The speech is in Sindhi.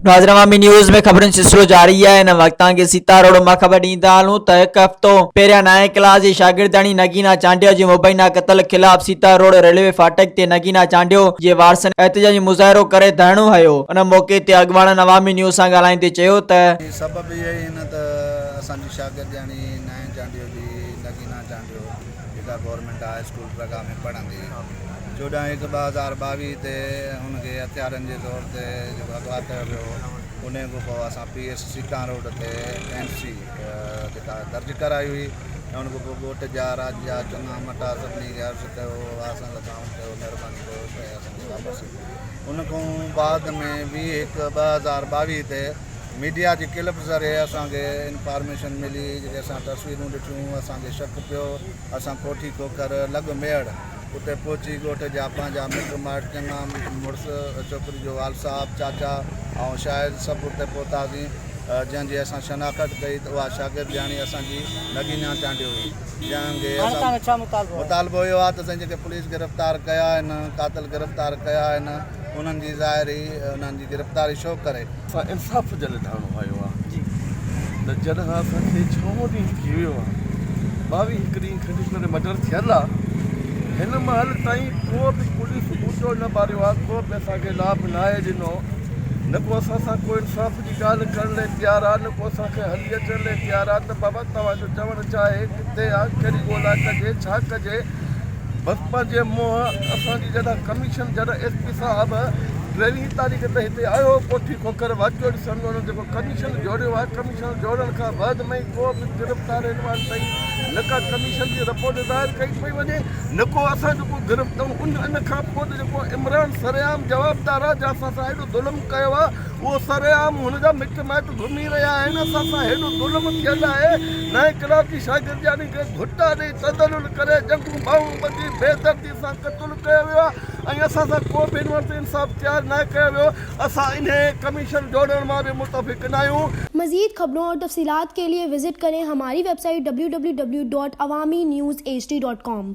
ناظرين عوامي نيوز ۾ خبرن جو سلسلو جاري آهي هن وقت توهان کي سيتا روڊ مان خبر ڏيندا هلون ته هڪ هفتو پهريان نائين ڪلاس جي شاگردياڻي نگينا چانڊيو جي مبينا قتل خلاف سيتا روڊ ريلوي ڦاٽڪ تي نگينا چانڊيو جي وارثن احتجاجي مظاهرو ڪري ڌرڻو هنيو ان موقعي تي اڳواڻن عوامي نيوز سان ڳالهائيندي چيو ته. سبب اهي ئي آهن ته اسان جي شاگردياڻي نائين چانڊيو جي نگينا چانڊيو جيڪا گورنمينٽ هاء اسڪول پرگا ۾ پڙهندي هئي 14 هڪ 2022 تي هن کي هٿيارن جي زور تي جيڪو اغوا ڪيو ويو هو انهي کان پوء اسان پي ايس سيتان روڊ تي اين سي جيڪا درج ڪرائي هئي ۽ ان کان پوء ڳوٺ جا راڄ جا چڱا مٽا سڀني کي عرض ڪيو هو اسان سان تعاون ڪيو مهرباني ڪيو ته اسان جي واپسي ان کان بعد ۾ 20 هڪ 2022 تي ميڊيا جي ڪلپ ذريعي اسان کي انفارميشن ملي جيڪي اسان تصويرون ڏٺيون اسان کي شڪ پيو اسان ڪوٺي کوکر لڳ ميهڙ اتي پهچي ڳوٺ جا پنهنجا مٽ مائٽ چڱا مڙس ڇوڪري جو والد صاحب چاچا ۽ شاهد سڀ اتي پهتاسين جنهن جي اسان شناخت ڪئي ته اها شاگردياڻي اسان جي نگينا چانڊيو هئي جنهن کي اسان مطالبو اهو آهي ته سائين جيڪي پوليس گرفتار ڪيا آهن قاتل گرفتار ڪيا آهن انهن جي ظاهري انهن جي گرفتاري ڇو ڪري. اسان انصاف جي لاء ڌرڻو هنيو آهي ته جڏهن اسان کي ڇهون ڏينهن ٿي ويو آهي 22 هڪ ڏينهن کنڊي ڪري مڊر ٿيل آهي هن مهل تائين ڪو به پوليس ٻوٽو نه ٻاريو آهي ڪو به اسان کي لاڀ ناهي ڏنو نه ڪو اسان سان ڪو انصاف جي ڳالهه ڪرڻ لاء تيار آهي نه ڪو اسان کي هلي اچڻ لاء تيار آهي ته بابا توهان جو چوڻ ڇا آهي ڪٿي آهي ڪهڙي ڳولا ڪجي ڇا ڪجي بس پنهنجي منهن اسان جي جڏهن ڪميشن جڏهن ايس پي صاحب ٽيويهين تاريخ تي هتي آيو هو ڪوٺي کوکر واقعو ڏسڻ ۾ انهن جيڪو ڪميشن جوڙيو آهي ڪميشن جوڙڻ کان بعد ۾ ڪو به گرفتار هن مهل تائين نه ڪا ڪميشن جي رپورٽ ظاهر ڪئي پئي وڃي نه ڪو اسان جو ڪو گرفتار ان ان کان پوء ته جيڪو عمران سرعام جوابدار آهي جنهن اسان سان هيڏو ظلم ڪيو آهي اهو سرعام هن جا مٽ مائٽ گهمي رهيا آهن اسان سان هيڏو ظلم ٿيل آهي نائين ڪلاس جي شاگردياڻي کي گهٽا ڏئي تذلل ڪري ڄنگهون ٻانهون ٻڌي بي دردي سان قتل ڪيو ويو آهي ۽ اسان سان ڪو به هن وقت انصاف تيار ناهي ڪيو ويو اسان انهي ڪميشن جوڙڻ مان به متفق ناهيون. مزيد خبرون اور تفصيلات ڪي ليي وزٽ ڪرين هماري website W W W dot Awami news H D dot com.